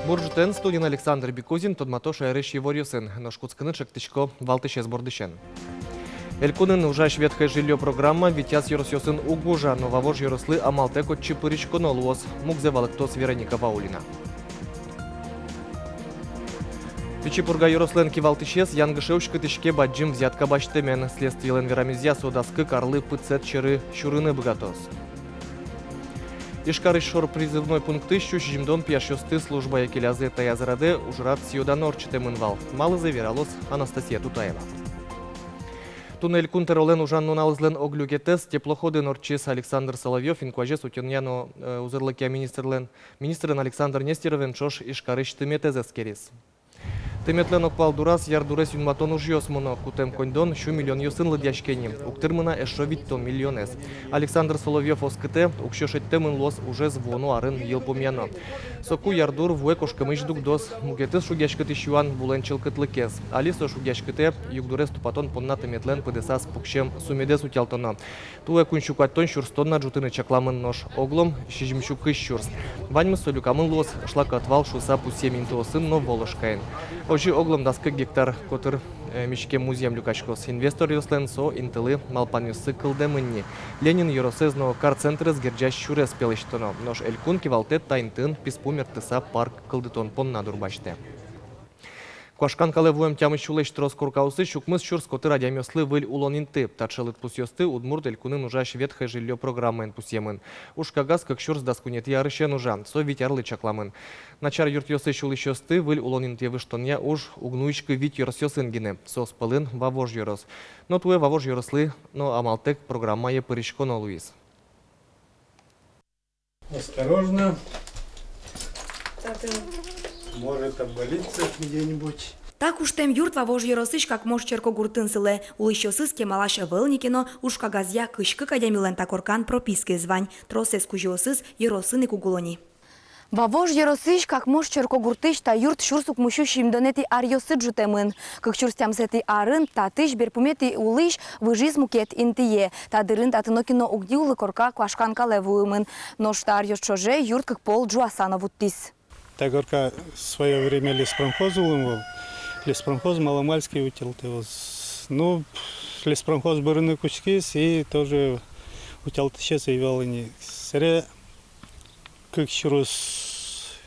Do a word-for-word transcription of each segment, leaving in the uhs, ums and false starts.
Бур ӝытэн! Студиын Александр Бекузин. Тодмато шаерысь иворъёсын. Нош кутскыны чектӥсько валтӥсез бордысен. Элькунын ужась «Ветхое жильё» программа витяз ёросъёсын уг ужа, но Вавож ёрослы амалтэк отчы пыриськоно луоз. Мугзэ валэктоз Вероника Ваулина. Пичи Пурга ёрослэн кивалтӥсез янгыше уськытӥське бадӟым взятка басьтэмен. Следствиелэн верамезъя, со дас кык арлы пытсэт сьӧры сюрыны быгатоз. Ижкарысь шор призывной пунктысь сю сизьымдон пияшъёсты службае келязы. Таяз радэ ужрад сӥё-дано ортчытэмын вал. Малызэ вералоз Анастасия Тутаева. Туннэ Элькун Тӧролэн ужан нуналызлэн ог люкетэз теплоходын ортчиз. Александр Соловьёв инкуазез утёнъя но, э, узырлыкъя министрлэн, министрен Александр Нестеровен ӵош Ижкарысь тыметэз эскериз. Тыметлэн огпал дураз ярдурез юнматон ужъёс мыно. Кутэм коньдон сю миллионъёсын лыдъяське ни. Уг тырмы на эшшо витьтон миллионэз. Александр Соловьёв оскытэ, уксё шедьтэмын луоз ужез вуоно арын йылпумъяно. Соку ярдур вуэ кошкемысь дугдоз. Мукетыз шугъяськытӥсь юан — вулэн чылкытлыкез. Али со шугъяськытэ югдурез тупатон понна тыметлэн пыдэсаз пуксем сумедэз утялтоно. Туэ куинь сю куатьтон сюрс тонна ӝутыны чакламын, нош оглом — сизьым сю кызь сюрс. Ваньмыз со люкамын луоз шлакоотвал шуыса пусъем интыосын но Воложкаын. Озьы оглом дас кык гектар котыр, э, миськем музъем люкаськоз. Инвесторъёслэн со интылы малпанъёссы кылдэмын ни. Ленин ёросэз но кар центрез герӟась сюрес пелысьтоно. Нош Элькун кивалтэт та интыын писпу мерттыса парк кылдытон понна дурбасьтэ. Куашкан калэ вуэм тямыс сюлэсь трос коркаосысь укмыс сюрс котыр адямиослы выль улон инты. Таӵе лыдпусъёсты Удмурт Элькунын ужась «Ветхое жильё» программаен пусъемын. Ужкагаз кык сюрс дас куинетӥ арысен ужа, со вить арлы чакламын. Начар юртъёсысь улӥсьёсты выль улон интые выжтонъя уж уг нуиськы вить ёросъёсын гинэ, соос пӧлын Вавож ёрос. Но туэ Вавож ёрослы но амалтэк программае пыриськоно луиз. Осторожно. Может обвалиться где-нибудь. Та куштэм юрт Вавож ёросысь Какмож черкогуртын сылэ. Улӥсьёсыз кемалась ӧвӧл ни ке но, ужкагазъя кызь кык адямилэн та коркан пропискаез вань. Тросэз кузёосыз ёросын ик уг уло ни. Вавож ёросысь Какмож черкогуртысь та юрт сюрс укмыс сю сизьымдонэтӥ аръёсы ӝутэмын. Кык сюрс тямысэтӥ арын татысь берпуметӥ улӥсь выжиз мукет интые. Та дырын татын нокин но уг ни улы, корка куашкан калэ вуэмын. Нош та аръёс ӵоже юрт кык пол ӝуаса но вуттӥз. Та корка в своё время леспромхоз улын вал. Леспромхоз маломальски утялтэ вал. Ну, леспромхоз бырыны кутскиз, и тоже утялтӥсез ӧй вал ини. Сэре кык сюрс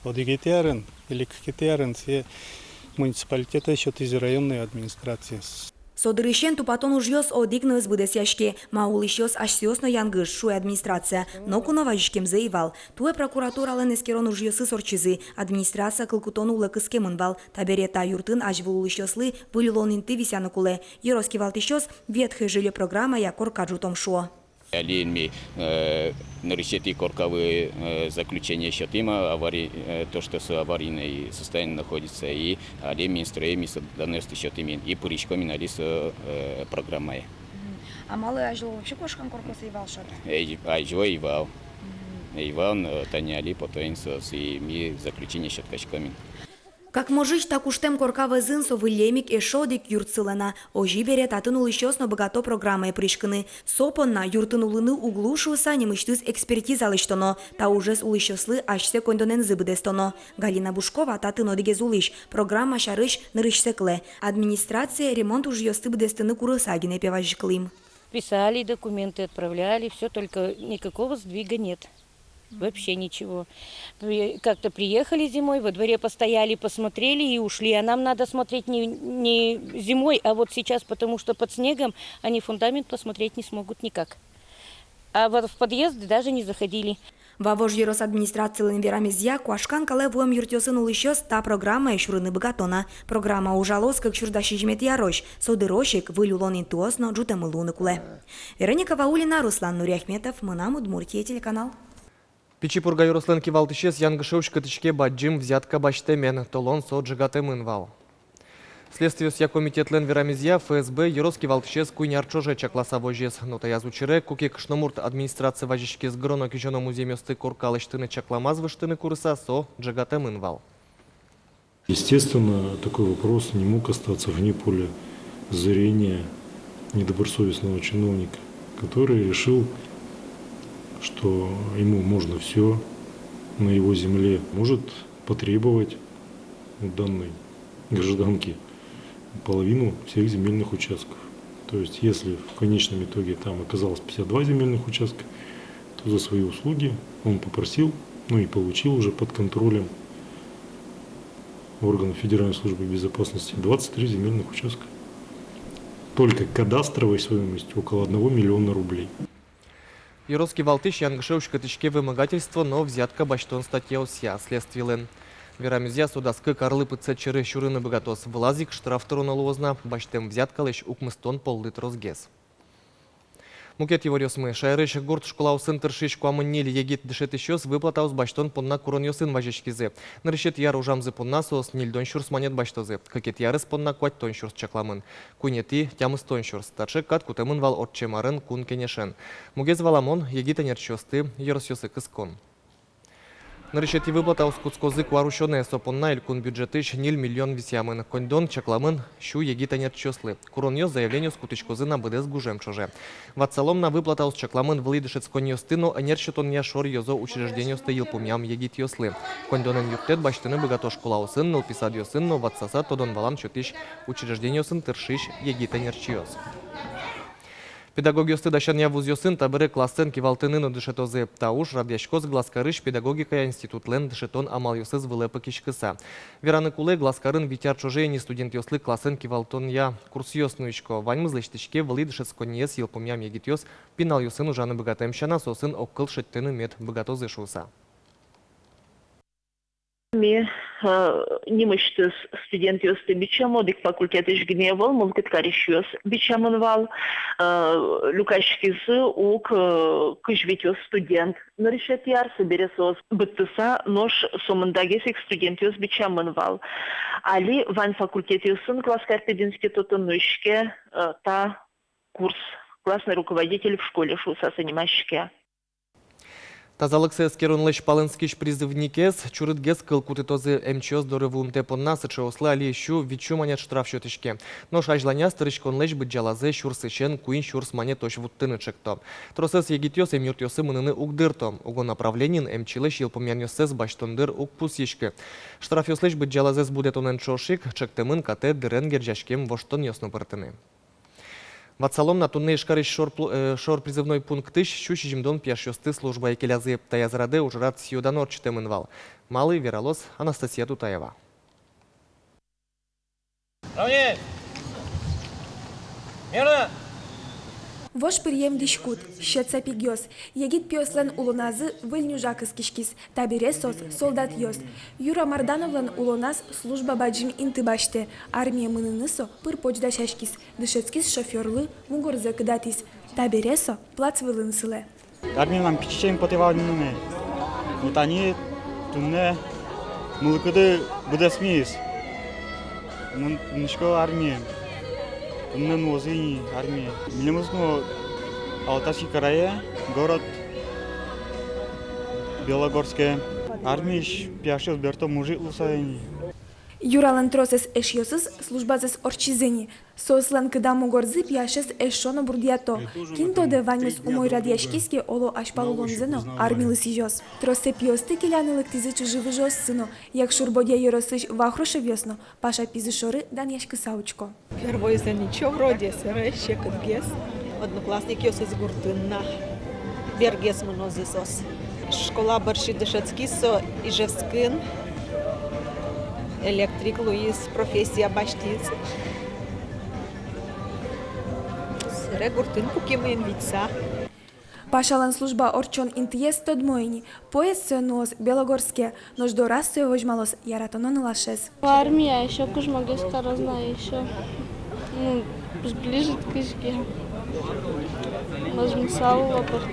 одӥгетӥ арын или кыкетӥ арын сое муниципалитетэ сётӥзы, районной администрациез. Со дырысен тупатон ужъёс одӥг но ӧз быдэсъяське. Ма, улӥсьёс асьсэос но янгыш, шуэ администрация. Ноку но вазиськемзы ӧй вал. Туэ прокуратуралэн эскерон ужъёсыз ортчизы. Администрация кыл кутон улэ кыскемын вал. Табере та юртын азьвыл улӥсьёслы выль улон инты висъяны кулэ. Ёрос кивалтӥсьёс «Ветхое жильё» программая корка ӝутом шуо. Али ми, э, нырысетӥ коркалы, э, заключение сётӥм, авари-, э, то, что со аварийной состоянии находится, и али Минстрое ми со данныосты сётӥм ини, и пыриськом ини али со, э, программае. Мгм. А малы азьло вообще куашкан коркаос ӧй вал шат? Эй, азьло ӧй вал. Мгм. Ӧй вал, но тани али потэ ини соос, и ми заключение сётӥськом ини. Какможысь та куштэм корка вӧзын со выллем ик эшшо одӥг юрт сылэ на. Озьы бере, татын улӥсьёс но быгато программае пыриськыны. Со понна юртын улыны уг луы шуыса нимысьтыз экспертиза лэсьтоно. Та ужез улӥсьёслы асьсэ коньдонэнызы быдэстоно. Галина Бушкова, татын одӥгез улӥсь, программа сярысь нырысьсэ кылэ. Администрацие ремонт ужъёсты быдэстыны курыса гинэ, пе, вазиськылӥм. Писали документы, отправляли, всё, только никакого сдвига нет. Вообще ничего. При-, как-то приехали зимой, во дворе постояли, посмотрели и ушли. А нам надо смотреть не, не зимой, а вот сейчас, потому что под снегом они фундамент посмотреть не смогут никак. А вот в подъезды даже не заходили. Вавож ёрос администрацилэн верамезъя, куашкан калэ вуэм юртъёсын улӥсьёс та программае сюрыны быгато на. Программа ужалоз кык сюрс дас сизьыметӥ арозь. Со дырозь ик выль улон интыос но ӝутэмын луыны кулэ. Вероника Ваулина, Руслан Нуриахметов, «Мынам Удмуртие» телеканал. Пичи Пурга ёрослэн кивалтӥсез янгыше уськытӥське бадӟым взятка басьтэмен. Толон со ӝегатэмын вал. Следствиосъя комитетлэн верамезъя, ФСБ ёрос кивалтӥсез куинь ар ӵоже чакласа возиз. Но таяз учыре, куке кышномурт администрацие вазиськиз гыроно-кизёно музъемъёсты корка лэсьтыны чакламаз выжтыны курыса, со ӝегатэмын вал. Естественно, такой вопрос не мог остаться вне поля зрения недобросовестного чиновника, который решил, что ему можно всё, На его земле может потребовать у данной гражданки половину всех земельных участков. То есть, если в конечном итоге там оказалось пятьдесят два земельных участка, то за свои услуги он попросил, ну и получил уже под контролем органов Федеральной службы безопасности двадцать три земельных участка. Только кадастровой стоимостью около одного миллиона рублей. Ёрос кивалтӥсь янгыше уськытӥське вымогательство но взятка басьтон статьяосъя следствилэн. Верамезъя, со дас кык арлы пытсэт сьӧры сюрыны быгатоз. Вылаз ик штраф тыроно луоз на, басьтэм взяткалэсь укмыстон поллы тросгес. Мукет иворъёсмы. Шаерысь гурт школаосын тыршись куамын ньыль егит дышетӥсьёс выплатаос басьтон понна куронъёсын вазиськизы. Нырысетӥ ар ужамзы понна соос ньыльдон сюрс манет басьтозы. Кыкетӥ арез понна куатьтон сюрс чакламын. Куинетӥ — тямыстон сюрс. Таӵе кат кутэмын вал ортчем арын Кун Кенешен. Мугез валамон — егит ӧнерчиосты ёросъёсы кыскон. Нырысетӥ выплатаос кутскозы куарусёнэ, со понна элькун бюджетысь ньыль миллион висъямын. Коньдон чакламын сю егит ӧнерчиослы. Куронъёс, заявлениос кутӥськозы на быдэс гужем ӵоже. Ватсалом на, выплатаос чакламын вылӥ дышетсконниосты но ӧнер сётонъя шор ёзо учреждениосты йылпумъям егитъёслы. Коньдонэн юрттэт басьтыны быгато школаосын, нылпи садъёсын но ватсаса тодон-валан сётӥсь учреждениосын тыршись егит ӧнерчиос. Педагогъёсты дасянъя вузъёсын табере классэн кивалтыны но дышетозы. Та уж радъяськоз Глазкарысь педагогикая институтлэн дышетон амалъёсыз вылэ пыкиськыса. Вераны кулэ, Глазкарын вить ар ӵоже ини студентъёслы классэн кивалтонъя курсъёс нуисько. Ваньмыз лэсьтӥське вылӥ дышетсконниез йылпумъям егитъёс пиналъёсын ужаны быгатэм сяна, соосын огкыл шедьтыны мед быгатозы шуыса. Ми, э, нимысьтыз студентъёсты бичамын, одӥг факультетысь гинэ ӧвӧл, мылкыд карисьёс бичамын вал, э, люкаськизы ук, э, кызь витьёс студент. Нырысетӥ ар, собере соос быдтыса, нош сомындагес ик студентъёс бичамын вал. Али вань факультетъёсын Глазкар пединститутын нуиське, э, та курс, классный руководитель в школе шуыса со нимаське. Тазалыксэ эскеронлэсь палэнскись призывникез чурытгес кыл кутытозы. Эмчиос доры вуымтэ понна сыӵеослы али сю витьсю манет штраф сётӥське. Нош азьланяз тырыськонлэсь быдӟалазэ сюрсысен куинь сюрс манетозь вуттыны чекто. Тросэз егитъёс эмъюртъёсы мыныны уг дырто. Уго направлениын эмчилэсь йылпумъянъёссэс басьтон дыр уг пусйиськы. Штрафъёслэсь быдӟалазэс будэтонэн ӵош ик чектэмын катэ дырен герӟаськем воштонъёс но пыртыны. Ватсалом на, туннэ Ижкарысь шор плу-, э, шор призывной пунктысь сю сизьымдон пияшъёсты службае келязы. Таяз радэ ужрад сӥё-дано ортчытэмын вал. Малы, вералоз Анастасия Тутаева. Равняй! Мирно! Вож пыръем дӥськут, сьӧд сапегъёс. Егит пиослэн улоназы выль нюжа кыскиськиз. Табере соос солдатъёс. Юра Мардановлэн улоназ служба бадӟым инты басьтэ. Армие мыныны со пыр-поч дасяськиз. Дышетскиз шофёрлы, мугорзэ кыдатӥз. Табере со плац вылын сылэ. Армие мынам пичи сямен потэ вал ни мынэ. Но тани туннэ мылкыды быдэсмиз. Мон мынӥсько армие. Туннэ нуозы ини армие. Милемыз но Алтайский крае, город Белогорске. Армиысь пияшъёс берто мужик луыса ини. Юралэн тросэз эшъёсыз службазэс ортчизы ини. Соослэн кыдам мугорзы пияшез эшшо но бурдъято. Кин тодэ, ваньмыз умой радъяськиз ке, оло, азьпал улонзэ но армилы сӥзёз. Троссэ пиосты келяны лыктӥзы чыжы-выжыоссы но. Якшур-Бӧдья ёросысь Вахрушевъёс но Паша пизы шоры данъяськыса учко. Первойзэ ничего вроде, сэрэ секытгес. Одноклассникъёсыз гуртын на. Бергес мынозы соос. Школа бӧрсьы дышетскиз со Ижевскын. Электрик луиз, профессия басьтӥз. Сэрэ гуртын пукимын витьса. Пашалэн служба ортчон интыез тодмо ини. Поезд сое нуоз Белогорске, нош дораз сое возьмалоз яратоно нылашез. Армия ещё кужмогес кароз на ещё. Ну, ближе к кызьге. Возьмысал лопырт.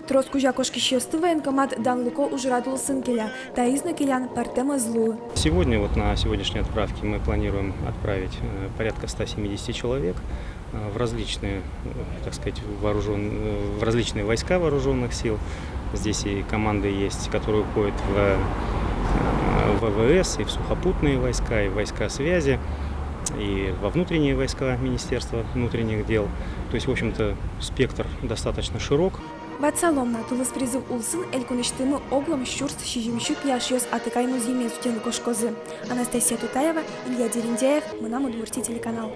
Трос кузя кошкисьёсты военкомат данлыко ужрад улсын келя. Таиз но келян пӧртэм ӧз луы. Сегодня, вот на сегодняшней отправке мы планируем отправить, э, порядка ста семидесяти человек, э, в различные, э, так сказать, вооружён-, э, в различные войска вооружённых сил. Здесь и команды есть, которые уходят в, э, в В В С, и в сухопутные войска, и в войска связи, и во внутренние войска Министерства внутренних дел. То есть, в общем-то, спектр достаточно широк. Ватсалом на, тулыс призыв улсын элькунысьтымы оглом сюрс сизьымсю пияшъёс атыкай музъемез утьыны кошкозы. Анастасия Тутаева, Илья Дерендяев, «Мынам Удмуртие» телеканал.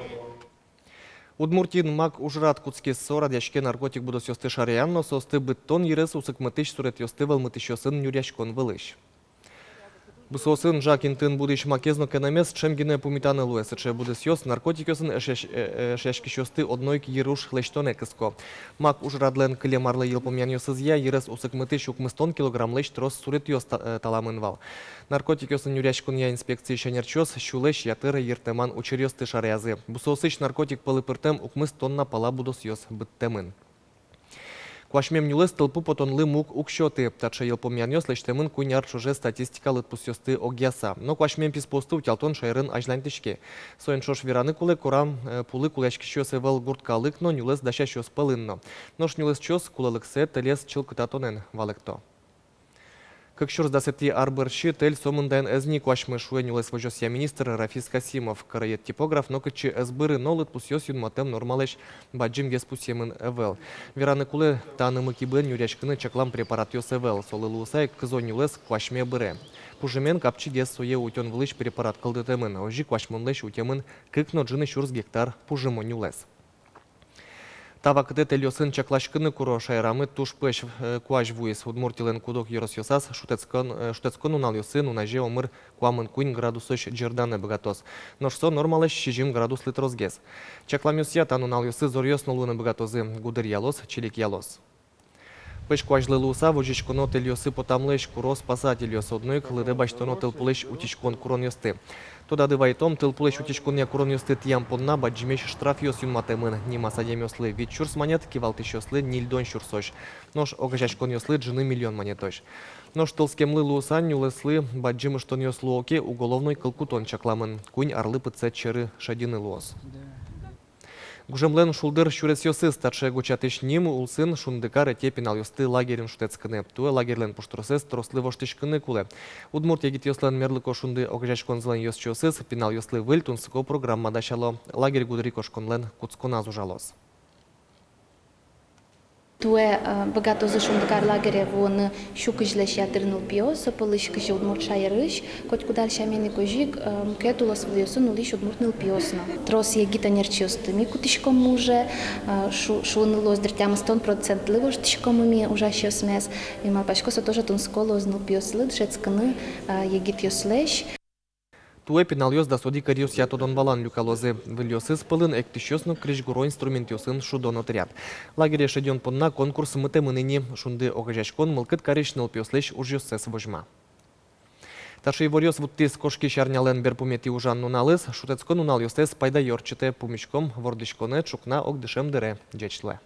Удмуртиын мак ужрад кутскиз. Со радъяське наркотик будосъёсты шараян но соосты быдтон йырез усыкмытӥсь суретъёсты вӧлмытӥсьёсын нюръяськон вылысь. Бусыосын ӝак интыын будӥсь макез но кенэмез ӵем гинэ пумитаны луэ. Сыӵе будосъёс наркотикъёсын эшъясь-, э, э, эшъяськисьёсты одно ик йыруж лэсьтонэ кыско. Мак ужрадлэн кылем арлы йылпумъянъёсызъя, йырез усыкмытӥсь укмыстон килограммлэсь трос суретъёс та-, э, таламын вал. Наркотикъёсын нюръяськонъя инспекциысь ӧнерчиос сюлэсь ятыр йыртэман учыръёсты шараязы. Бусыосысь наркотик пӧлы пыртэм укмыс тонна пала будосъёс быдтэмын. Куасьмем нюлэс тылпу потонлы муг уг сёты. Таӵе йылпумъянъёс лэсьтэмын куинь ар ӵоже статистика лыдпусъёсты огъяса. Но куасьмем писпуосты утялтон шаерын азьланьтӥське. Соин ӵош вераны кулэ, корам, э, пулы кулэяськисьёс ӧвӧл гурт калык но, нюлэс дасясьёс пӧлын но. Нош нюлэсчиос кулэлыксэ тэлез чылкытатонэн валэкто. Кык сюрс дасэтӥ ар бӧрсьы тэль сомындаен ӧз ни куасьмы, шуэ нюлэс возёсъя министр Рафис Касимов. Кӧрыед типограф нокытчы ӧз быры, но лыдпусъёс юнматэм нормалэсь бадӟымгес пусъемын ӧвӧл. Вераны кулэ, та нымы-кибыен нюръяськыны чаклам препаратъёс ӧвӧл. Солы луыса ик кызо нюлэс куасьме быре. Пужымен капчигес, сое утён вылысь препарат кылдытэмын. Озьы куасьмонлэсь утемын кык но ӝыны сюрс гектар пужымо нюлэс. Та вакытэ тэльёсын чакласькыны куро. Шаерамы туж пӧсь, э, куазь вуиз. Удмуртилэн куд-ог ёросъёсаз шутэтскон, э, шутэтскон нуналъёсы нуназе омыр куамын куинь градусозь ӟырданы быгатоз. Нош со нормалэсь сизьым градуслы тросгес. Чакламъёсъя, та нуналъёсы зоръёс но луыны быгатозы, гудыръялоз, чиликъялоз. Пӧсь куазьлы луыса, возиськоно тэльёсы потамлэсь, куро спасательёс. Одно ик лыдэ басьтоно тылпулэсь утиськон куронъёсты. Тодады вайытом, тылпулэсь утиськонъя куронъёсты тӥям понна бадӟымесь штрафъёс юнматэмын. Нимаз адямиослы вить сюрс манет, кивалтӥсьёслы ньыльдон сюрсозь. Нош огазеяськонъёслы ӝыны миллион манетозь. Нош тылскемлы луыса, нюлэслы бадӟым ыштонъёс луо ке, уголовной кыл кутон чакламын. Куинь арлы пытсэт сьӧры шедьыны луоз. Гужемлэн шулдыр сюресъёсыз. Таӵе гучатӥсь ним улсын «Шундыкар» ӧте пиналъёсты лагерьын шутэтскыны. Туэ лагерьлэн пуштросэз трослы воштӥськыны кулэ. Удмурт егитъёслэн мерлыко «Шунды» огазеяськонзылэн ёзчиосыз пиналъёслы выль тунсыко программа дасяло. Лагерь гудырикошконлэн кутсконаз ужалоз. Туэ, э, быгатозы «Шундыкар» лагере вуыны сю кызьлэсь ятыр нылпиос, со пӧлысь кызьы удмурт шаерысь, котькуд ар сямен ик, озьы ик, э, мукет улосвылъёсын улӥсь удмурт нылпиос но. Трос егит ӧнерчиосты ми кутӥськомы уже, э, шу-, шуыны луоз, дыр, тямыстон процентлы воштӥськомы ми ужасьёсмес. И малпасько, со тоже тунсыко луоз нылпиослы дышетскыны, э, егитъёслэсь. Туэ пиналъёс дас одӥг ӧръёсъя тодон-валан люкалозы. Выльёсыз пӧлын эктӥсьёс но крезьгуро инструментъёсын шудон отряд. Лагере шедён понна конкурс мытэмын ини. «Шунды» огазеяськон мылкыд карись нылпиослэсь ужъёссэс возьма. Таӵе иворъёс вуттӥз кошкись арнялэн берпуметӥ ужан нуналыз. Шутэтскон нуналъёстэс пайдаё ортчытэ. Пумиськом вордӥськонэ ӵукна огдышем дыре. Ӟеч луэ.